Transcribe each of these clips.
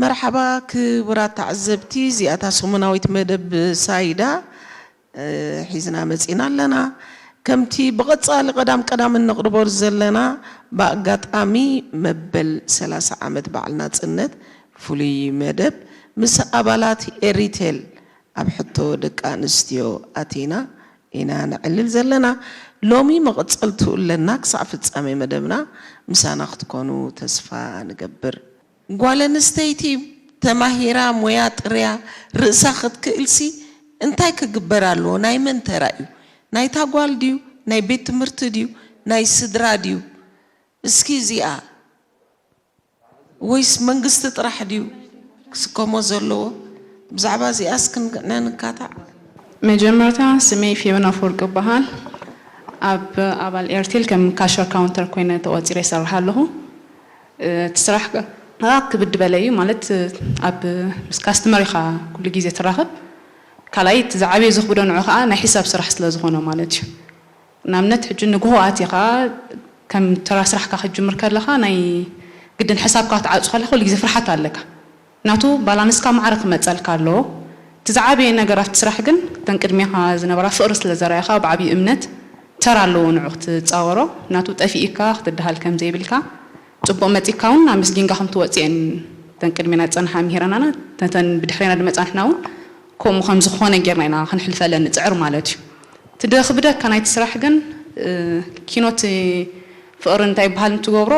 መርሓባ ክቡራት ተዓዘብቲ፣ እዚኣታ ሰሙናዊት መደብ ሳይዳ፣ እ፣ ሒዝና መጺና ኣለና። ከምቲ ብቐጻሊ ቀዳም ቀዳም እንቕርቦ ዘለና፣ ብኣጋጣሚ መበል ሰላሳ ዓመት በዓል ናጽነት ፍሉይ መደብ ምስ ኣባላት ኤሪቴል ኣብ ሕቶ ደቂ ኣንስትዮ ኣቲና ኢና ነዕልል ዘለና። ሎሚ መቐጸልትኡ ኣለና። ክሳዕ ፍጻሜ መደብና ምሳና ክትኮኑ ተስፋ ንገብር። ጓል ኣንስተይቲ ተማሂራ ሞያ ጥርያ ርእሳ ክትክእልሲ እንታይ ክግበር ኣለዎ? ናይ መን ተራ እዩ? ናይታ ጓል ድዩ? ናይ ቤት ትምህርቲ ድዩ? ናይ ስድራ ድዩ? እስኪ እዚኣ ወይስ መንግስቲ ጥራሕ ድዩ ክስከሞ ዘለዎ? ብዛዕባ እዚኣስ ክንንካታዕ። መጀመርታ ስመይ ፌቨን ኣፈወርቂ ይበሃል። ኣብ ኣባል ኤርቴል ከም ካሸር ካውንተር ኮይነ ተቖጺረ ይሰርሕ ኣለኹ። እቲ ስራሕ ከኣ ክብድ በለ እዩ፣ ማለት ኣብ ምስ ካስተመር ኢኻ ኩሉ ግዜ ትራኸብ። ካልኣይ እቲ ዝዓበየ ዘኽብዶ ንዑ ከኣ ናይ ሒሳብ ስራሕ ስለ ዝኾነ ማለት እዩ። ንኣብነት ሕጂ ንግሆ ኣቲኻ ከም ተራ ስራሕካ ክትጅምር ከለኻ ናይ ግድን ሕሳብካ ክትዓጹ ከለኻ ኩሉ ግዜ ፍርሓት ኣለካ። ናቱ ባላንስካ ማዕረ ክመጸልካ ኣለዎ። እቲ ዝዓበየ ነገር ኣብቲ ስራሕ ግን እተን ቅድሜኻ ዝነበራ ፍቕሪ ስለ ዘርኣኻ ብዓብዪ እምነት ተራ ኣለዎ ንዑ ክትጻወሮ። ናቱ ጠፊእካ ክትደሃል ከም ዘይብልካ፣ ጽቡቕ መጺእካ እውን ኣመስጊንካ ከም ትወጽእ እየን እተን ቅድሜና ዝጸንሓ ምሂረናና፣ ነተን ብድሕሬና ዝመጻ ንሕና እውን ከምኡ ከም ዝኾነ ጌርና ኢና ክንሕልፈለን ንጽዕር ማለት እዩ። እቲ ደኽብደካ ናይቲ ስራሕ ግን፣ እ፣ ኪኖት ፍቕሪ እንታይ ይበሃል እንትገብሮ፣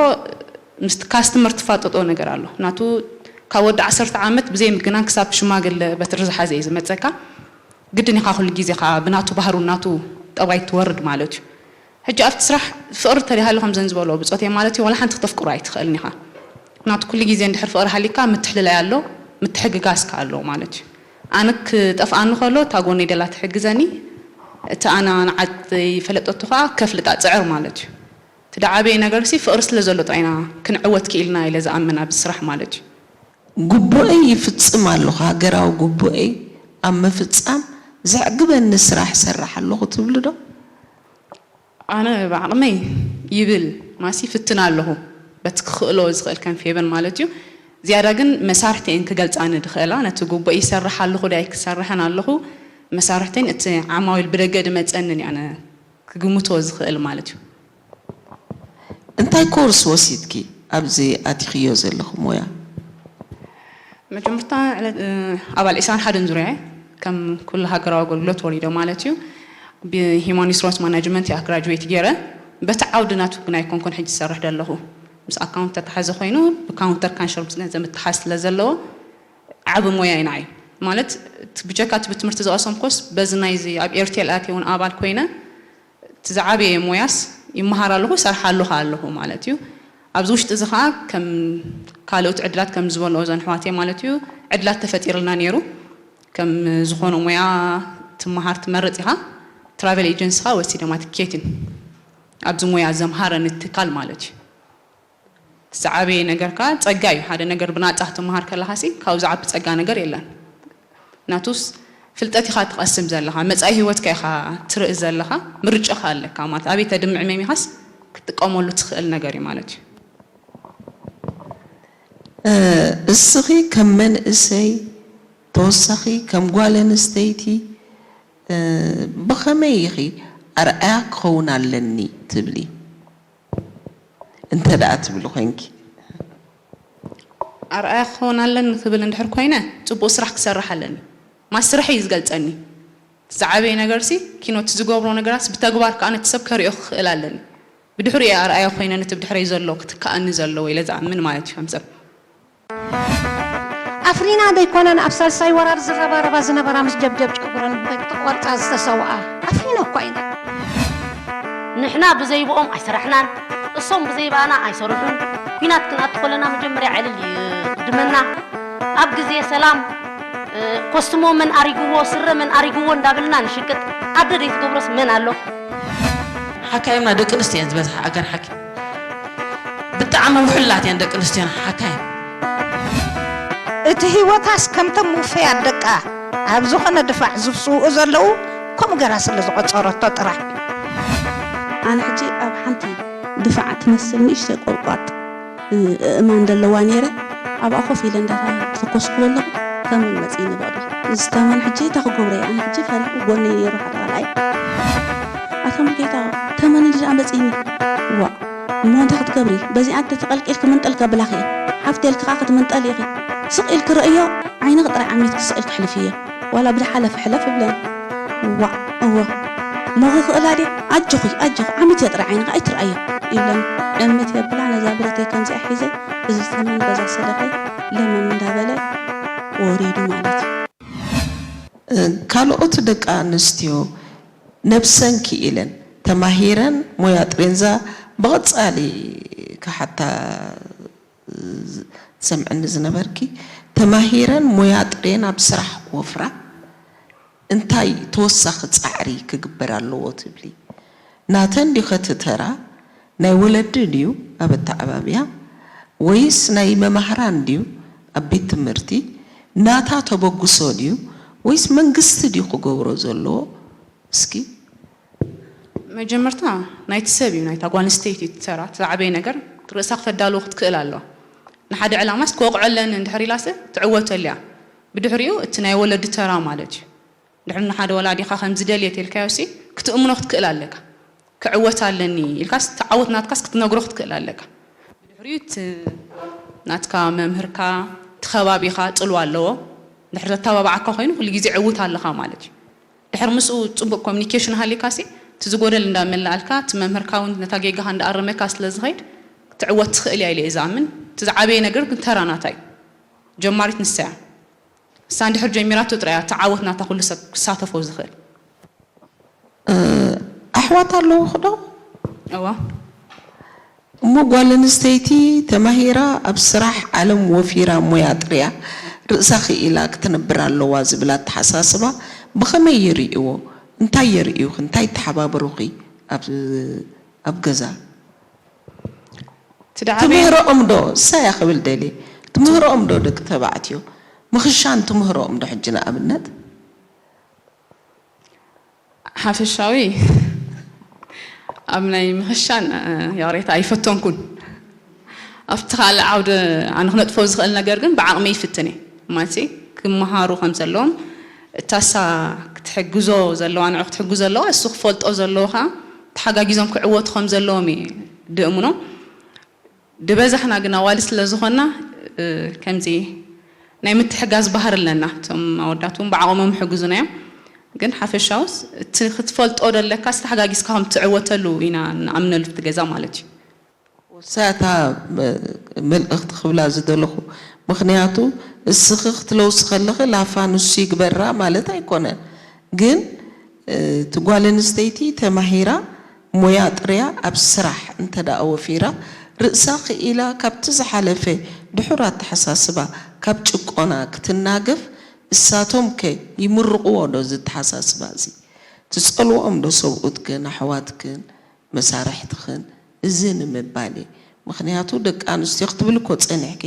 ምስቲ ካስተመር ትፋጠጦ ነገር ኣሎ። ናቱ ካብ ወዲ ዓሰርተ ዓመት ብዘይ ምግናን ክሳብ ሽማግለ በትሪ ዝሓዘ እዩ ዝመጸካ። ግድን ኢኻ ኩሉ ግዜ ኸዓ ብናቱ ባህሩ ናቱ ጠባይ ትወርድ ማለት እዩ። ሕጂ ኣብቲ ስራሕ ፍቕሪ ተሊሃሉ ከምዘን ዝበልኦ ብጾተይ ማለት እዩ፣ ዋላ ሓንቲ ክተፍቅሮ ኣይትኽእልን ኢኻ። ናቱ ኩሉ ግዜ እንድሕር ፍቕሪ ሃሊካ ምትሕልላይ ኣሎ፣ ምትሕግጋዝካ ኣሎ ማለት እዩ። ኣነ ክጠፍኣኒ ከሎ እታ ጎነይ ደላ ትሕግዘኒ፣ እቲ ኣነ ንዓይ ፈለጠቶ ኸዓ ከፍልጣ ጽዕር ማለት እዩ። እቲ ደዓበየ ነገርሲ ፍቕሪ ስለ ዘሎ ጥራይ ኢና ክንዕወት ክኢልና ኢለ ዝኣምን ኣብዚ ስራሕ ማለት እዩ። ግቡአይ ይፍጽም ኣለኹ፣ ሃገራዊ ግቡአይ ኣብ ምፍጻም ዘዕግበኒ ስራሕ እሰርሕ ኣለኹ ትብሉ ዶ? ኣነ ብዓቕመይ ይብል ማሲ ይፍትን ኣለኹ፣ በቲ ክኽእሎ ዝኽእል ከም ፌቨን ማለት እዩ። ዝያዳ ግን መሳርሕተይን ክገልጻኒ ድኽእላ፣ ነቲ ግቡእ ይሰርሕ ኣለኹ ዳይ ክሰርሐን ኣለኹ፣ መሳርሕተይን እቲ ዓማዊል ብደገ ድመጸንን እዩ ኣነ ክግምቶ ዝኽእል ማለት እዩ። እንታይ ኮርስ ወሲድኪ ኣብዚ ኣቲኽዮ ዘለኹ ሞያ? መጀመርታ ዕለት፣ እ፣ ኣባል ዒስራን ሓደን ዙርያ እየ። ከም ኩሉ ሃገራዊ ኣገልግሎት ወሪዶ ማለት እዩ። ብሂማን ሪሶርስ ማናጅመንት እያ ግራጁዌት ገይረ። በቲ ዓውዲ ናቱ ግን ኣይኮንኩን ሕጂ ዝሰርሕ ዘለኹ። ምስ ኣካውንት ተተሓዘ ኮይኑ፣ ብካውንተር ካንሸር ምስ ገንዘብ ምትሓዝ ስለ ዘለዎ፣ ዓቢ ሞያ እዩ ንዓይ። ማለት፣ እቲ ብጀካ እቲ ብትምህርቲ ዝቐሰምኩስ፣ በዚ ናይዚ ኣብ ኤርቴል ኣትየ እውን ኣባል ኮይነ፣ እቲ ዝዓበየ ሞያስ ይመሃር ኣለኹ፣ እሰርሕ ኣለኹ ኣለኹ ማለት እዩ። ኣብዚ ውሽጢ እዚ ኸዓ ከም ካልኦት ዕድላት ከም ዝበልኦ እዘን ኣሕዋተይ ማለት እዩ፣ ዕድላት ተፈጢርልና ነይሩ። ከም ዝኾነ ሞያ ትመሃር ትመርጽ ኢኻ። ትራቨል ኤጀንሲ ኸዓ ወሲደ ማለት ኬትን ኣብዚ ሞያ ዘምሃረኒ ትካል ማለት እዩ። ዝዓበየ ነገር ከኣ ጸጋ እዩ። ሓደ ነገር ብናጻ ክትመሃር ከለኻሲ ካብኡ ዝዓቢ ጸጋ ነገር የለን። ናቱስ ፍልጠት ኢኻ ትቐስም ዘለኻ፣ መጻኢ ህይወትካ ኢኻ ትርኢ ዘለኻ፣ ምርጫኻ ኣለካ ማለት ኣበይ ተድምዕ መሚኻስ ክትጥቀመሉ ትኽእል ነገር እዩ ማለት እዩ። እ፣ እስኺ ከም መንእሰይ ተወሳኺ ከም ጓል ኣንስተይቲ፣ እ፣ ብኸመይ ኢኺ ኣርኣያ ክኸውን ኣለኒ ትብሊ? እንተ ደኣ ትብሊ ኮንኪ። ኣርኣያ ክኸውን ኣለኒ ክብል እንድሕር ኮይነ፣ ጽቡቕ ስራሕ ክሰርሕ ኣለኒ። ማስ ስራሕ እዩ ዝገልጸኒ። ዝዓበየ ነገርሲ፣ ኪኖ እቲ ዝገብሮ ነገራትስ ብተግባር ከኣ ነቲ ሰብ ከርእዮ ክኽእል ኣለኒ። ብድሕሪኡ እየ ኣርኣያ ኮይነ ነቲ ብድሕረይ ዘሎ ክትከኣኒ ዘለዎ ኢለ ዝኣምን ማለት እዩ ከም ሰብ። ኣፍሪና ደይኮነን ኣብ ሳልሳይ ወራር ዝረባረባ ዝነበራ ምስ ጀብጀብ ጨጉረን ክቖርጻ ዝተሰውኣ ኣፍሪና እኳ ኢና። ንሕና ብዘይብኦም ኣይሰራሕናን፣ እሶም ብዘይብኣና ኣይሰርሑን። ኲናት ክንኣቱ ከለና መጀመርያ ዕልል ይቕድመና። ኣብ ግዜ ሰላም፣ እ፣ ኮስትሞ መን ኣሪግዎ፣ ስረ መን ኣሪግዎ እንዳበልና ንሽቅጥ። ኣደ ዘይትገብሮስ መን ኣሎ? ሓካይምና ደቂ ኣንስትዮ እየን ዝበዝሓ፣ ኣጋን ሓኪም። ብጣዕሚ ውሕሉላት እየን ደቂ ኣንስትዮና ሓካይም። እቲ ህይወታስ ከምቶም ውፉያት ደቃ ኣብ ዝኾነ ድፋዕ ዝስውኡ ዘለዉ፣ ከምኡ ገራ ስለ ዝቖጸረቶ ጥራሕ። ኣነ ሕጂ ኣብ ሓንቲ ድፋዕ ትመስል ንእሽተይ ቆርቋጥ፣ እ፣ እማን ዘለዋ ነይረ። ኣብኣ ኮፍ ኢለ እንዳታ-፣ ተኮስኩ ኣለኹ። ተመን መፂኒ በቕዲ። እዚ ተመን ሕጂ እንታይ ክገብሮ እየ? ኣነ ሕጂ ፈሪሑ ጎነይ ነይሩ ሓደ ካልኣይ። ኣታ ሙሉጌታ፣ ተመን እንዲ ደኣ መፂኒ። ዋእ፣ እሞ እንታይ ክትገብሪ? በዚኣ እንተ ተቐልቂልኪ ምንጠል ከብላኺ እየ። ሓፍቲ ኢልኪ ኸዓ ክትምንጠል ኢኺ። ስቕ ኢልኪ ርእዮ፣ ዓይንኺ ጥራይ ዓሚትኪ ስቕ ኢልኪ ሕልፍዮ። ዋላ ብዝሓለፈ ሕለፍ ይብለኒ። ዋእ፣ እወ። እሞ ክኽእላ ድየ? ኣጆኺ፣ ኣጆኺ፣ ዓሚትዮ ጥራይ ዓይንኺ ኣይትርኣዮ ይብለኒ። እምት የብላ ነዛ ብረተይ ከምዚኣ ሒዘ፣ እዚ ተመን በዛ ሰደፈይ ለመም እንዳበለ ወሪዱ ማለት እዩ። ካልኦት ደቂ ኣንስትዮ ነብሰን ክኢለን ተማሂረን ሞያ ጥሬንዛ ብቐጻሊ ክሓታ ዝሰምዐኒ ዝነበርኪ፣ ተማሂረን ሞያ ጥሬን ኣብ ስራሕ ክወፍራ እንታይ ተወሳኺ ጻዕሪ ክግበር ኣለዎ ትብሊ? ናተን ድዩ ከቲ ተራ? ናይ ወለዲ ድዩ ኣብ ኣተዓባብያ? ወይስ ናይ መማህራን ድዩ ኣብ ቤት ትምህርቲ? ናታ ተበግሶ ድዩ? ወይስ መንግስቲ ድዩ ክገብሮ ዘለዎ? እስኪ። መጀመርታ ናይቲ ሰብ እዩ፣ ናይታ ጓል ኣንስተይቲ እዩ እቲ ተራ። እቲ ዝዓበየ ነገር ርእሳ ክተዳልዎ ክትክእል ኣለዋ። ንሓደ ዕላማስ ክወቕዖ ኣለኒ እንድሕር ኢላስ ትዕወተሉ እያ። ብድሕሪኡ እቲ ናይ ወለዲ ተራ ማለት እዩ። ድሕሪ ንሓደ ወላዲኻ ከም ዝደልየ ተልካዮሲ ክትእምኖ ክትክእል ኣለካ። ክዕወት ኣለኒ ኢልካስ እቲ ዓወት ናትካስ ክትነግሮ ክትክእል ኣለካ። ብድሕሪኡ እቲ ናትካ መምህርካ፣ እቲ ከባቢኻ ጽልዋ ኣለዎ። ድሕሪ ዘተባብዓካ ኮይኑ ኩሉ ግዜ ዕውት ኣለኻ ማለት እዩ። ድሕሪ ምስኡ ጽቡቕ ኮሚኒኬሽን ሃሊካሲ እቲ ዝጎደል እንዳመላኣልካ፣ እቲ መምህርካ እውን ነታ ጌጋኻ እንዳኣረመካ ስለ ዝኸይድ ክትዕወት ትኽእል እያ ኢለ እየ ዝኣምን። እቲ ዝዓበየ ነገር ግን ተራ ናታ እዩ። ጀማሪት ንሳ እያ። ንሳ እንድሕር ጀሚራቶ ጥራይ እያ እቲ ዓወት ናታ ኩሉ ሰብ ክሳተፎ ዝኽእል። ኣሕዋት ኣለውኺ ዶ? እዋ። እሞ ጓል ኣንስተይቲ ተማሂራ ኣብ ስራሕ ዓለም ወፊራ ሞያ ጥርያ ርእሳ ክኢላ ክትነብር ኣለዋ ዝብል ኣተሓሳስባ ብኸመይ ይርእይዎ? እንታይ የርእዩኺ? እንታይ ይተሓባበሩኺ ኣብ ኣብ ገዛ? እቲ ደዓበየ ትምህሮኦም ዶ? እሳያ ክብል ደልየ። ትምህሮኦም ዶ ደቂ ተባዕትዮ? ምኽሻን ትምህሮኦም ዶ ሕጂ ንኣብነት? ሓፈሻዊ ኣብ ናይ ምኽሻን፣ እ፣ ይቕሬታ ኣይፈተንኩን። ኣብቲ ካልእ ዓውዲ ኣነ ክነጥፎ ዝኽእል ነገር ግን ብዓቕመይ ይፍትን እየ። ማለት ክመሃሩ ከም ዘለዎም፣ እታ እሳ ክትሕግዞ ዘለዋ፣ ንዑ ክትሕግዞ ዘለዋ፣ እሱ ክፈልጦ ዘለዎ ከኣ ተሓጋጊዞም ክዕወቱ ከም ዘለዎም እየ ድእምኖ። ድበዛሕና ግን ኣዋልድ ስለ ዝኾንና፣ እ፣ ከምዚ ናይ ምትሕጋዝ ባህሪ ኣለና። እቶም ኣወዳት እውን ብዓቕሞም ይሕግዙና እዮም። ግን ሓፈሻውስ እቲ ክትፈልጦ ደለካስ ተሓጋጊዝካ ከም ትዕወተሉ ኢና ንኣምነሉ፣ ኣብቲ ገዛ ማለት እዩ። ወሳታ መ-፣ መልእኽቲ ክብላ ዝደለኹ፣ ምኽንያቱ እስኺ ክትለውሲ ከለኺ ላፋ ንሱ ይግበራ ማለት ኣይኮነን። ግን፣ እ፣ እቲ ጓል ኣንስተይቲ ተማሂራ ሞያ ጥርያ ኣብ ስራሕ እንተ ደኣ ወፊራ፣ ርእሳ ክኢላ ካብቲ ዝሓለፈ ድሑር ኣተሓሳስባ፣ ካብ ጭቆና ክትናገፍ፣ እሳቶም ከ ይምርቕዎ ዶ እዚ ኣተሓሳስባ እዚ? ትጸልውኦም ዶ ሰብኡትክን ኣሕዋትክን? መሳርሕትኽን እዚ ንምባል እየ። ምኽንያቱ ደቂ ኣንስትዮ ክትብል እኮ ጸኒሕኪ፣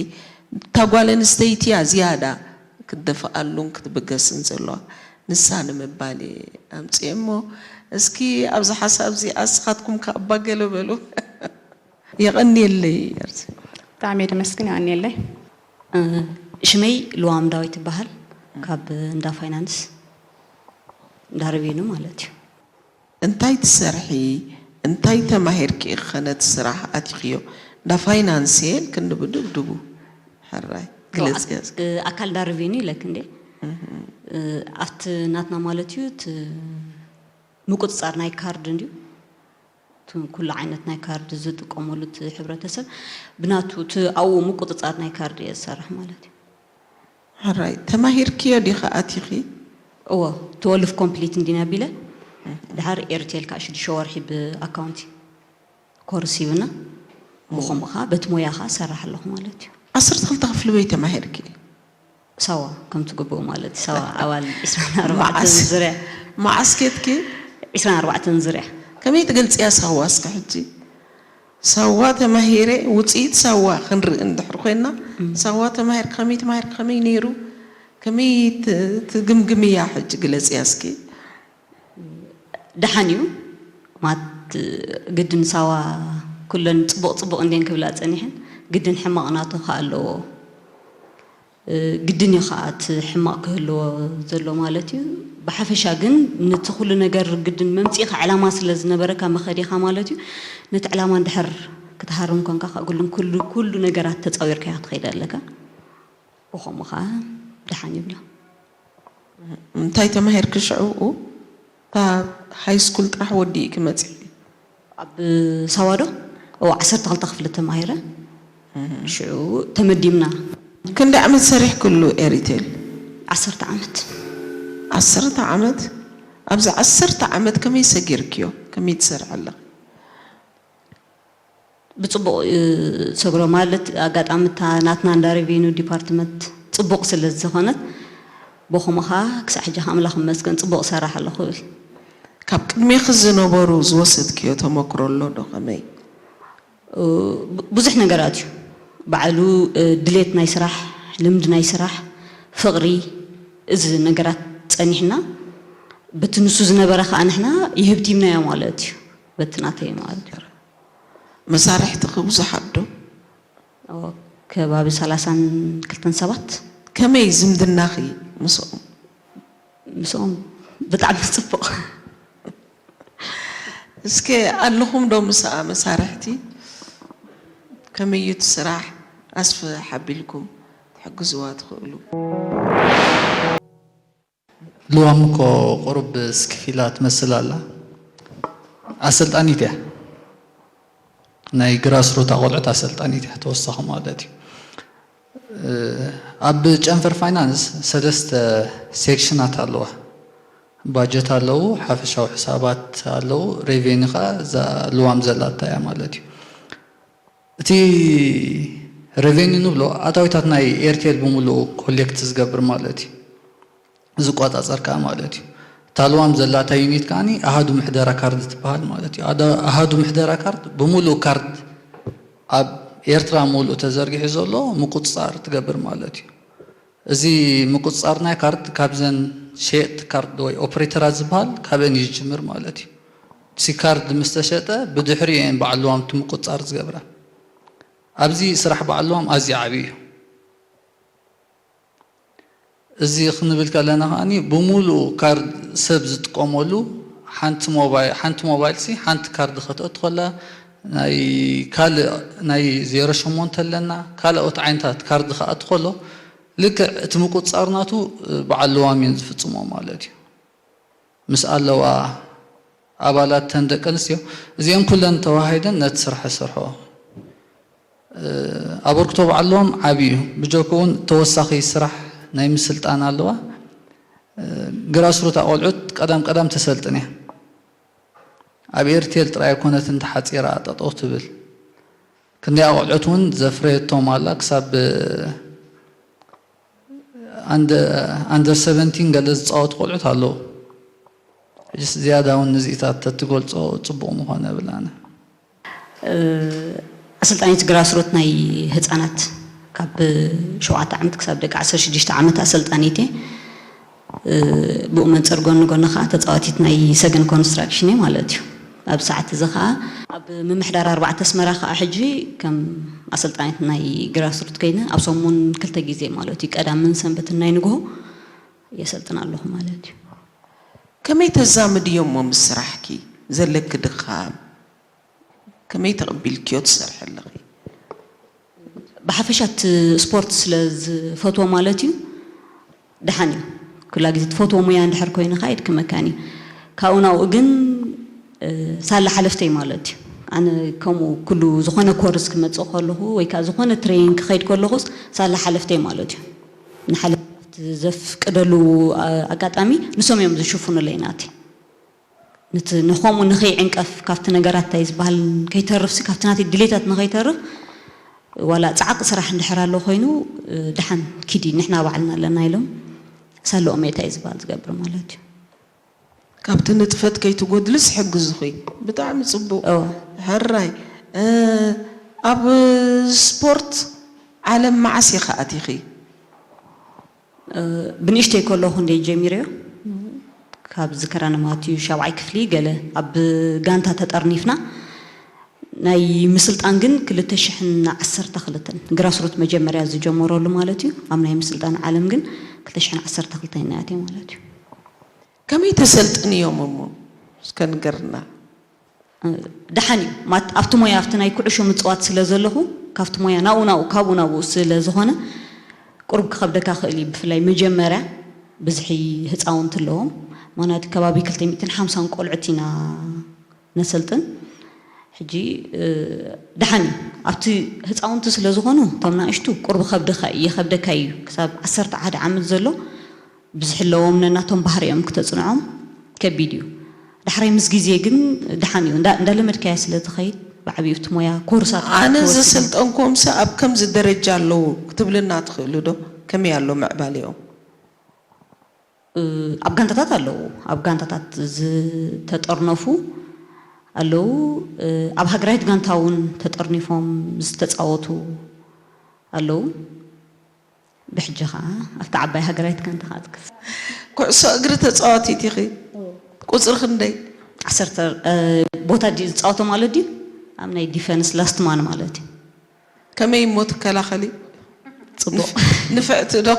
እታ ጓል ኣንስተይቲ እያ ዝያዳ ክትደፍኣሉን ክትብገስን ዘለዋ። ንሳ ንምባል እየ ኣምጽኤ እሞ፣ እስኪ ኣብዚ ሓሳብ እዚ ኣስኻትኩም ከኣ እባ ገለ በሉ። የቐንየለይ። ኣርሲ። ብጣዕሚ እየ ደመስግን፣ የቐንየለይ። እ፣ ሽመይ ልዋም ዳዊት ይበሃል። ካብ እንዳ ፋይናንስ፣ እንዳ ረቬኑ ማለት እዩ። እንታይ ትሰርሒ? እንታይ ተማሂርኪ ኢኺ ነቲ ስራሕ ኣቲኽዮ? እንዳ ፋይናንስ እየ ኢልክኒ ብድብድቡ። ሕራይ፣ ግለጽያ እስኪ። እ፣ ኣካል እንዳ ረቬኑ ኢለክ እንዴ? እህ። እ፣ ኣብቲ ናትና ማለት እዩ፣ እቲ ምቁጽጻር ናይ ካርድ እንድዩ። እቲ ኩሉ ዓይነት ናይ ካርድ ዝጥቀመሉ እቲ ሕብረተሰብ ብናቱ፣ እቲ ኣብኡ ምቁጽጻር ናይ ካርድ እየ ዝሰርሕ ማለት እዩ። ሕራይ፣ ተማሂርክዮ ዲኺ ኣቲኺ? እወ፣ ትወልፍ ኮምፕሊት እንዲና ቢለ፣ ድሓር ኤርቴል ከዓ ሽዱሽተ ወርሒ ብኣካውንቲ ኮርስ ሂብና፣ ብኸምኡ ከዓ በቲ ሞያ ከዓ እሰርሕ ኣለኹ ማለት እዩ። ዓሰርተ ክልተ ክፍሊ በይ ተማሂርኪ? ሳዋ፣ ከም ትግብኡ ማለት እዩ። ሳዋ ዓዋል ዒስራን ኣርባዕተን መዓስ? ዙርያ። መዓስ ኬድኪ? ዒስራን ኣርባዕተን ዙርያ። ከመይ ትገልጽያ ሳዋ እስከ ሕጂ? ሳዋ ተማሂረ፣ ውጽኢት ሳዋ ክንርኢ እንድሕር ኮይና፣ እም። ሳዋ ተማሂርኪ፣ ከመይ ተማሂርኪ፣ ከመይ ነይሩ? ከመይ ት-፣ ትግምግምያ ሕጂ ግለጽያ እስኪ? ደሓን እዩ። ማት ግድን ሳዋ ኩለን ጽቡቕ ጽቡቕ እንድየን ክብላ ጸኒሐን፣ ግድን ሕማቕ ናቱ ከኣ ኣለዎ። ግድን እዩ ከዓ እቲ ሕማቕ ክህልዎ ዘሎ ማለት እዩ። ብሓፈሻ ግን ነቲ ኩሉ ነገር ግድን መምፂእኻ ዕላማ ስለ ዝነበረካ መኸዲኻ ማለት እዩ። ነቲ ዕላማ እንድሕር ክትሃርም ኮንካ ከዓ ኩሉ ኩሉ ነገራት ተፃዊርካዮ ክትኸይድ ኣለካ። ብኸምኡ ከዓ ደሓን ይብላ። እንታይ ተማሂርኪ ሽዑ? ካብ ሃይ ስኩል ጥራሕ ወዲእኪ መፂእኪ? ኣብ ሳዋዶ እው ዓሰርተ ክልተ ክፍሊ ተማሂረ። ሽዑ ተመዲብና። ክንዲ ዓመት ሰሪሕክሉ ኤሪቴል? ዓሰርተ ዓመት። ዓሰርተ ዓመት? ኣብዚ ዓሰርተ ዓመት ከመይ ሰጊርክዮ? ከመይ ትሰርሒ ኣለኺ? ብፅቡቕ ሰግሮ ማለት ኣጋጣሚ እታ ናትና እንዳ ሬቬኑ ዲፓርትመንት ፅቡቕ ስለ ዝኾነት በኹምኻ ክሳዕ ሕጂ ኣምላኽ መስገን ፅቡቕ ሰራሕ ኣለኹ ብል። ካብ ቅድሜኺ ዝነበሩ ዝወሰድክዮ ተመክሮ ኣሎ ዶ ከመይ? ብዙሕ ነገራት እዩ ባዕሉ ድሌት ናይ ስራሕ፣ ልምዲ ናይ ስራሕ፣ ፍቕሪ፣ እዚ ነገራት ፀኒሕና በቲ ንሱ ዝነበረ ከዓ ንሕና ይህብቲምናዮ ማለት እዩ። በቲ ናተይ ማለት እዩ። መሳርሕትኺ ብዙሓት ዶ? ከባቢ ሰላሳን ክልተን ሰባት። ከመይ ዝምድናኺ ምስኦም? ምስኦም ብጣዕሚ ፅቡቕ። እስከ ኣለኹም ዶ ምስኣ መሳርሕቲ? ከመይ እዩ እቲ ስራሕ ኣስፍሕ ኣቢልኩም ትሕግዝዋ ትኽእሉ? ልዋም እኮ ቁሩብ ስክፍ ኢላ ትመስል ኣላ። ኣሰልጣኒት እያ። ናይ ግራስሩት ኣቆልዑት ኣሰልጣኒት እያ ተወሳኺ ማለት እዩ። ኣብ ጨንፈር ፋይናንስ ሰለስተ ሴክሽናት ኣለዋ። ባጀት ኣለዉ፣ ሓፈሻዊ ሕሳባት ኣለዉ፣ ሬቬኒ ከዓ እዛ ልዋም ዘላታ እያ ማለት እዩ። እቲ ሬቬኒ ንብሎ ኣታዊታት ናይ ኤርቴል ብምሉኡ ኮሌክት ዝገብር ማለት እዩ። ዝቆፃፀር ከዓ ማለት እዩ። እታ ልዋም ዘላታ ዩኒት ከዓ ኣሃዱ ምሕደራ ካርድ ትበሃል ማለት እዩ። ኣሃዱ ምሕደራ ካርድ ብምሉእ ካርድ ኣብ ኤርትራ ምሉእ ተዘርጊሑ ዘሎ ምቁፅፃር ትገብር ማለት እዩ። እዚ ምቁፅፃር ናይ ካርድ ካብዘን ሸየጥቲ ካርድ ወይ ኦፕሬተራት ዝበሃል ካብአን እዩ ዝጅምር ማለት እዩ። እቲ ካርድ ምስ ተሸጠ ብድሕሪኡ እየን በዓል ልዋም እቲ ምቁፅፃር ዝገብራ። ኣብዚ ስራሕ በዓል ልዋም ኣዝዩ ዓብዪ እዩ። እዚ ክንብል ከለና ከዓኒ ብምሉኡ ካርድ ሰብ ዝጥቀመሉ ሓንቲ ሞባይል ሓንቲ ሞባይል ሲ ሓንቲ ካርድ ከተእቱ ከላ ናይ ካልእ ናይ ዜሮ ሸሞንተ ኣለና ካልኦት ዓይነታት ካርድ ክኣቱ ከሎ ልክዕ እቲ ምቁፅፃር ናቱ በዓል ልዋም እየን ዝፍፅሞ ማለት እዩ። ምስ ኣለዋ ኣባላት ተን ደቂ ኣንስትዮ እዚአን ኩለን ተዋሃሂደን ነቲ ስራሕ ይሰርሕኦ። ኣበርክቶ በዓል ልዋም ዓብዪ እዩ። ብጀክኡ እውን ተወሳኺ ስራሕ ናይ ምስልጣን ኣለዋ። ግራስሩት ኣቆልዑት ቀዳም ቀዳም ተሰልጥን እያ። ኣብ ኤርቴል ጥራይ ኣይኮነትን ተሓፂራ ጠጠው ትብል። ክንደይ ኣቆልዑት እውን ዘፍረየቶም ኣላ ክሳብ ኣንደር ሰቨንቲን ገለ ዝፃወቱ ቆልዑት ኣለዉ። ሕጅስ ዝያዳ እውን ንዚኢታት ተትገልፆ ፅቡቕ ምኾነ እብል ኣነ። ኣሰልጣኒት ግራስሩት ናይ ህፃናት ካብ ሸውዓተ ዓመት ክሳብ ደቂ ዓሰርተ ሽዱሽተ ዓመት ኣሰልጣኒት እየ። ብኡ መንፅር ጎኒ ጎኒ ከዓ ተፃዋቲት ናይ ሰገን ኮንስትራክሽን እየ ማለት እዩ። ኣብ ሰዓት እዚ ከዓ ኣብ ምምሕዳር ኣርባዕተ ኣስመራ ከዓ ሕጂ ከም ኣሰልጣኒት ናይ ግራስሩት ኮይነ ኣብ ሰሙን ክልተ ግዜ ማለት እዩ ቀዳምን ሰንበትን ናይ ንግሆ የሰልጥን ኣለኹ ማለት እዩ። ከመይ ተዛምድዮ እሞ ምስ ስራሕኪ ዘለኪ ድኻም? ከመይ ተቐቢልክዮ ትሰርሒ ኣለኺ? ብሓፈሻ እቲ ስፖርት ስለ ዝፈትዎ ማለት እዩ ደሓን እዩ። ኩላ ግዜ ትፈትዎ ሙያ እንድሕር ኮይኑ ከዓ የድክመካን እዩ። ካብኡ ናብኡ ግን ሳላ ሓለፍተይ ማለት እዩ። ኣነ ከምኡ ኩሉ ዝኾነ ኮርስ ክመፅእ ከለኹ ወይ ከዓ ዝኾነ ትሬኒንግ ክኸይድ ከለኹስ ሳላ ሓለፍተይ ማለት እዩ። ንሓለፍቲ ዘፍቅደሉ ኣጋጣሚ ንሶም እዮም ዝሽፍኑለይ ናተይ። ነቲ ንኸምኡ ንኸይዕንቀፍ ካብቲ ነገራት እንታይ ዝበሃል ከይተርፍሲ ካብቲ ናተይ ድሌታት ንኸይተርፍ ዋላ ፃዕቂ ስራሕ እንድሕር ኣሎ ኮይኑ ደሓን ኪዲ ንሕና ባዕልና ኣለና ኢሎም ሳልኦም እየ እንታይ ዝበሃል ዝገብር ማለት እዩ። ካብቲ ንጥፈት ከይትጎድልስ ሕግዝኹይ። ብጣዕሚ ፅቡቅ። ሕራይ ኣብ ስፖርት ዓለም መዓስ ኢኻ ኣቲኺ? ብንእሽተይ ከለኹ እንደ ጀሚረዮ ካብ ዝከራነ ማለት እዩ ሻብዓይ ክፍሊ ገለ ኣብ ጋንታ ተጠርኒፍና ናይ ምስልጣን ግን ክልተ ሽሕን ዓሰርተ ክልተን ግራስሩት መጀመርያ ዝጀመረሉ ማለት እዩ። ኣብ ናይ ምስልጣን ዓለም ግን ክልተ ሽሕን ዓሰርተ ክልተን ናያት ማለት እዩ። ከመይ ተሰልጥን እዮም እሞ እስከ ንገርና። ደሓን እዩ ማት ኣብቲ ሞያ ኣብቲ ናይ ኩዕሾ ምፅዋት ስለ ዘለኹ ካብቲ ሞያ ናብኡ ናብኡ ካብኡ ናብኡ ስለ ዝኾነ ቁሩብ ክኸብደካ ክእል እዩ። ብፍላይ መጀመርያ ብዝሒ ህፃውንቲ ኣለዎም። ምክንያቱ ከባቢ ክልተ ሚእትን ሓምሳን ቆልዑት ኢና ነሰልጥን። ሕጂ ደሓን እዩ ኣብቲ ህፃውንቲ ስለ ዝኾኑ እቶም ናእሽቱ ቁሩብ ከብድኻ ይኸብደካ እዩ። ክሳብ ዓሰርተ ሓደ ዓመት ዘሎ ብዝሒ ኣለዎም ነናቶም ባህሪኦም ክተፅንዖም ከቢድ እዩ። ዳሕራይ ምስ ግዜ ግን ደሓን እዩ እንዳለመድካያ ስለ ትኸይድ ብዓብዩ እቲ ሞያ ኮርሳት ኣነ ዘሰልጠንኩዎም ሰብ ኣብ ከምዚ ደረጃ ኣለዉ ክትብልና ትኽእሉ ዶ? ከመይ ኣሎ ምዕባሌኦም? ኣብ ጋንታታት ኣለዉ ኣብ ጋንታታት ዝተጠርነፉ ኣለዉ። ኣብ ሃገራዊት ጋንታ እውን ተጠርኒፎም ዝተፃወቱ ኣለዉ። ብሕጂ ከዓ ኣብቲ ዓባይ ሃገራዊት ጋንታ ከዓ ትክስ ኩዕሶ እግሪ ተፃዋቲት ኢኺ። ቁፅሪ ክንደይ? ዓሰርተ ቦታ ድዩ ዝፃወቶ ማለት ድዩ? ኣብ ናይ ዲፈንስ ላስት ማን ማለት እዩ። ከመይ እሞ ትከላኸሊ? ፅቡቕ ንፍዕቲ ዶ?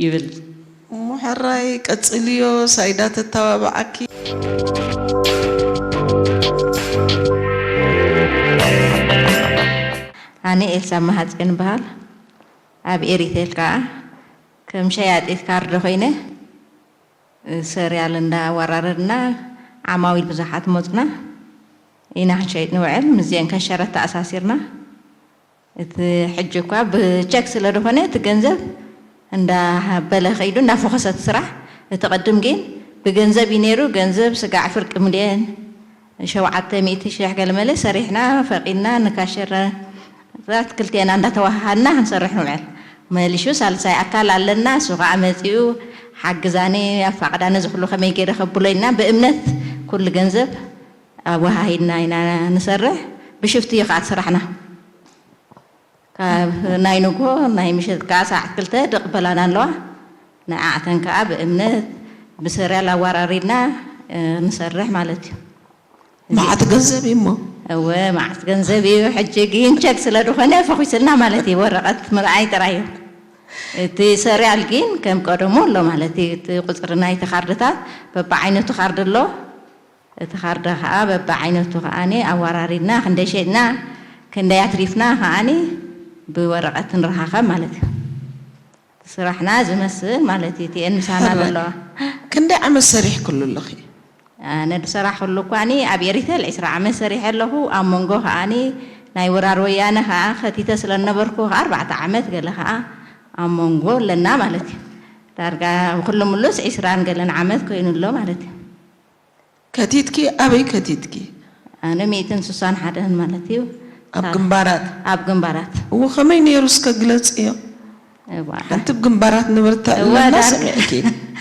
ይብል። እሞ ሕራይ ቀፅልዮ፣ ሳይዳ ተተባብዓኪ። ኣነ ኤልሳ መሃፅዮን በሃል። ኣብ ኤሪቴል ከዓ ከም ሸያጢት ካርድ ኮይነ ሰሪያል እንዳወራረድና ዓማዊል ብዙሓት መፁና ኢና ክንሸይጥ ንውዕል። ምስዚአን ከሸረት ተኣሳሲርና። እቲ ሕጂ እኳ ብቸክ ስለ ዝኾነ እቲ ገንዘብ እንዳበለ ከይዱ እንዳፈኾሰት ስራሕ። እቲ ቅድም ግን ብገንዘብ እዩ ነይሩ። ገንዘብ ስጋዕ ፍርቂ ሚልዮን ሸውዓተ ሚእቲ ሽሕ ገለመለ ሰሪሕና ፈቒድና ንካሸራት ክልቴና እንዳተዋሃሃድና ክንሰርሕ ንውዕል። መሊሹ ሳልሳይ ኣካል ኣለና፣ እሱ ከዓ መፂኡ ሓግዛኒ ኣፋቕዳኒ እዚ ኩሉ ከመይ ገይረ ከብሎ ኢልና ብእምነት ኩሉ ገንዘብ ኣወሃሂድና ኢና ንሰርሕ። ብሽፍቲ እዩ ከዓ እቲ ስራሕና። ካብ ናይ ንግሆ ናይ ምሸት ከዓ ሰዓት ክልተ ድቕበላና ኣለዋ። ንዓዕተን ከዓ ብእምነት ብሰሪያል ኣወራሪድና ንሰርሕ ማለት እዩ። መዓት ገንዘብ እዩ እሞ። እወ መዓት ገንዘብ እዩ። ሕጂ ግን ቸክ ስለ ዝኾነ ፈኺስልና ማለት እዩ። ወረቐት ምርኣይ ጥራይ እዩ። እቲ ሰሪያል ግን ከም ቀደሙ ኣሎ ማለት እዩ። እቲ ቁፅሪ ናይቲ ካርድታት በብዓይነቱ ካርድ ኣሎ። እቲ ካርድ ከዓ በብዓይነቱ ከዓኒ ኣወራሪድና ክንደይ ሸጥና ክንደይ ኣትሪፍና ከዓኒ ብወረቐት ንረኻኸብ ማለት እዩ። ስራሕና ዝመስል ማለት እዩ። ቲኤን ምሳና ዘለዋ። ክንደይ ዓመት ሰሪሕክሉ ኣለኺ? ኣነ ዝሰራሕክሉ እኳኒ ኣብ ኤሪቴል ዕስራ ዓመት ሰሪሐ ኣለኹ። ኣብ መንጎ ከዓኒ ናይ ወራር ወያነ ከዓ ከቲተ ስለ ዝነበርኩ ከዓ ኣርባዕተ ዓመት ገለ ከዓ ኣብ መንጎ ኣለና ማለት እዩ። ዳርጋ ብኩሉ ምሉስ ዕስራን ገለን ዓመት ኮይኑ ኣሎ ማለት እዩ። ከቲትኪ ኣበይ ከቲትኪ? ኣነ ሚእትን ስሳን ሓደን ማለት እዩ። ኣብ ግንባራት? ኣብ ግንባራት። እዎ ከመይ ነይሩ እስከ ግለፅዮ። እዋ። ሓንቲ ብ ግንባራት ነበርታ እዋ፣ እለና ዳርጋ- ሰሚዕኪ።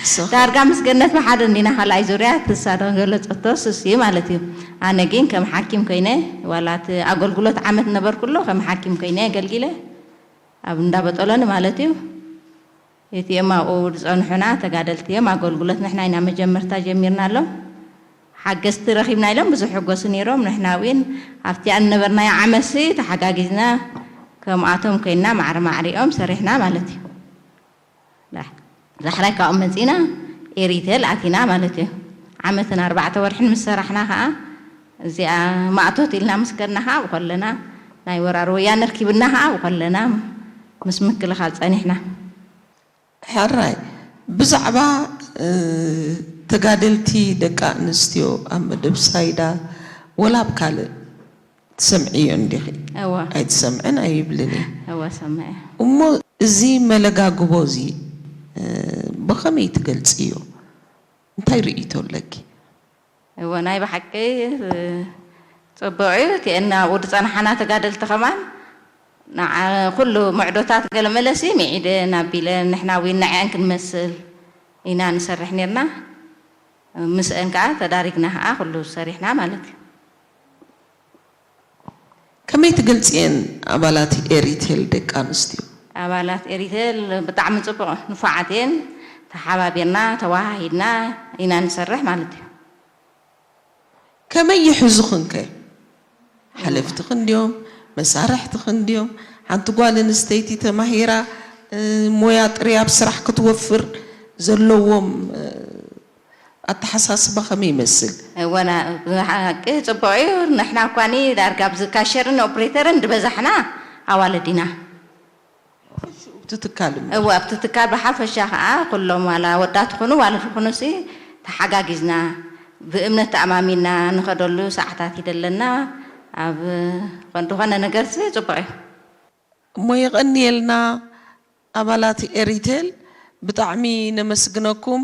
ንስኺ? ዳርጋ ምስ ገነት ብሓደ እንዲና ካልኣይ ዙርያ ትሳዶ ገለፀቶ ስስ እዩ ማለት እዩ። ኣነ ግን ከም ሓኪም ኮይነ ዋላ እቲ ኣገልግሎት ዓመት ነበርኩ ኣሎ ከም ሓኪም ኮይነ ኣገልጊለ ኣብ እንዳበጠሎኒ ማለት እዩ። እቲኦም ኣብኡ ዝጸንሑና ተጋደልቲ እዮም። ኣገልግሎት ንሕና ኢና መጀመርታ ጀሚርናሎም። ሓገዝቲ ረኺብና ኢሎም ብዙሕ ሕጎሱ ነይሮም። ንሕና እውን ኣብቲኣ ዝነበርናዮ ዓመትሲ ተሓጋጊዝና ከምኣቶም ኮይንና ማዕረ ማዕሪኦም ሰሪሕና ማለት እዩ። ዳሕራይ ካብኦም መጺና ኤሪቴል ኣቲና ማለት እዩ። ዓመትን ኣርባዕተ ወርሕን ምስ ሰራሕና ኸኣ እዚኣ ማእቶት ኢልና ምስ ከድና ኸኣ ብኸለና ናይ ወራር ወያነ ርኪብና ኸኣ ብኸለና ምስ ምክልኻል ጸኒሕና። ሕራይ ብዛዕባ ተጋደልቲ ደቂ ኣንስትዮ ኣብ መደብ ሳይዳ ወላ ኣብ ካልእ ትሰምዕዮ እንዲኺ? እወ። ኣይትሰምዕን ኣይብልን እየ። እወ ሰምዐ። እሞ እዚ መለጋግቦ እዚ ብኸመይ ትገልጽዮ? እንታይ ርእይቶ ኣለኪ? እወ ናይ ብሓቂ ጽቡቕ እዩ። እቲአን ኣብኡ ዝጸንሓና ተጋደልቲ ከማን ንዓ ኩሉ ምዕዶታት ገለ መለሲ ምዒደን ኣቢለን ንሕና እውን ንዐአን ክንመስል ኢና ንሰርሕ ኔርና። ምስአን ከዓ ተዳሪግና ከዓ ኩሉ ሰሪሕና ማለት እዩ። ከመይ ትገልፅየን ኣባላት ኤሪቴል ደቂ ኣንስትዮ? ኣባላት ኤሪቴል ብጣዕሚ ፅቡቕ ንፉዓት እየን። ተሓባቢርና ተወሃሂድና ኢና ንሰርሕ ማለት እዩ። ከመይ ይሕዙኽን ከ? ሓለፍትኽን ድዮም? መሳርሕትኽን ድዮም? ሓንቲ ጓል ኣንስተይቲ ተማሂራ እ፣ ሞያ ጥርያ ኣብ ስራሕ ክትወፍር ዘለዎም እ፣ ኣተሓሳስባ ከመይ ይመስል? እወ፣ ና- ብሓቂ ጽቡቕ እዩ። ንሕና እኳኒ ዳርጋ ኣብዚ ካሸርን ኦፕሬተርን ዝበዛሕና ኣዋልድ ኢና። እቲ ትካል እሞ? እወ፣ ኣብቲ ትካል ብሓፈሻ ከዓ ኩሎም ዋላ ወዳት ይኹኑ ዋልድ ይኹኑ ሲ ተሓጋጊዝና ብእምነት ተኣማሚና ንኸደሉ ሰዓታት ይደለና። ኣብ ዝኾነ ነገር ሲ ጽቡቕ እዩ። እሞ የቐንየልና ኣባላት ኤሪቴል፣ ብጣዕሚ ነመስግነኩም።